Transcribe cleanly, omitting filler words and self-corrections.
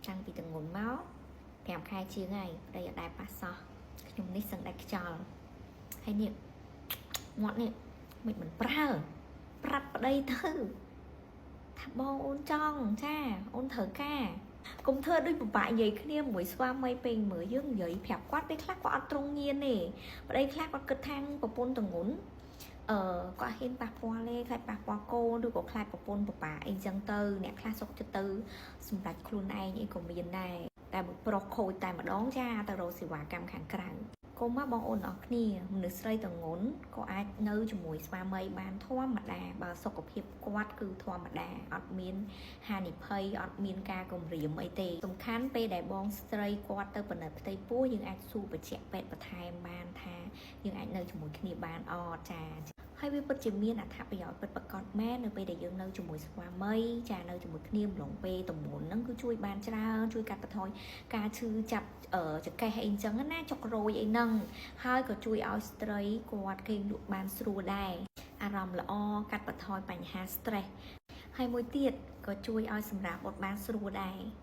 តាំងពីទម្ងន់មក5ខែជាងហើយប្តីអត់ដែលប៉ះសោះខ្ញុំនេះសឹងដាច់ខ្យល់ហើយនេះមាត់នេះមិនមិនប្រើប្រាប់ប្តីទៅថាបងអូនចង់ចាអូនត្រូវការកុំធ្វើដូចពិបាកនិយាយគ្នាមួយស្វាមីពេកមើលយើងនិយាយប្រាប់គាត់ពេលខ្លះគាត់អត់ត្រង់ញៀនទេប្តីខ្លះគាត់គិតថាប្រពន្ធទម្ងន់អឺគាត់ហ៊ានប៉ះពាល់ទេខ្លាចប៉ះពាល់កូនឬក៏ខ្លាចប្រពន្ធប៉ប៉ាអីចឹងទៅអ្នកខ្លះសុកចិត្តទៅសម្រេចខ្លួនឯងអីក៏មានដែរតែបើប្រុសខូចតែម្ដងចាទៅរកសេវាកម្មខាងក្រៅកុំមកបងអូនអរគ្នាមនុស្សស្រីទម្ងន់ក៏អាចនៅជាមួយស្វាមីបានធម្មតាបើសុខភាពគាត់គឺធម្មតាអត់មានហានិភ័យអត់មានការគំរាមអីទេសំខាន់ពេលដែលបងស្រីគាត់ទៅពិនិត្យផ្ទៃពោះយើងអាចសួរបញ្ជាក់ពេទ្យបន្ថែមបានថាយើងអាចនៅជាមួយគ្នាបានអត់ចាហើយវាពិតជាមានអត្ថប្រយោជន៍ពិតប្រាកដមែននៅពេលដែលយើងនៅជាមួយស្វាមីចានៅជាមួយគ្នាម្លងពេលទម្ងន់ហ្នឹងគឺជួយបានច្រើនជួយកាត់បន្ថយការឈឺចាប់ចង្កេះអីចឹងណាចុករយអីហ្នឹងហើយក៏ជួយឲ្យស្ត្រីគាត់គេងលក់បានស្រួលដែរអារម្មណ៍ល្អកាត់បន្ថយបញ្ហា stress ហើយមួយទៀតក៏ជួយឲ្យសម្រាលបុត្របានស្រួលដែរ។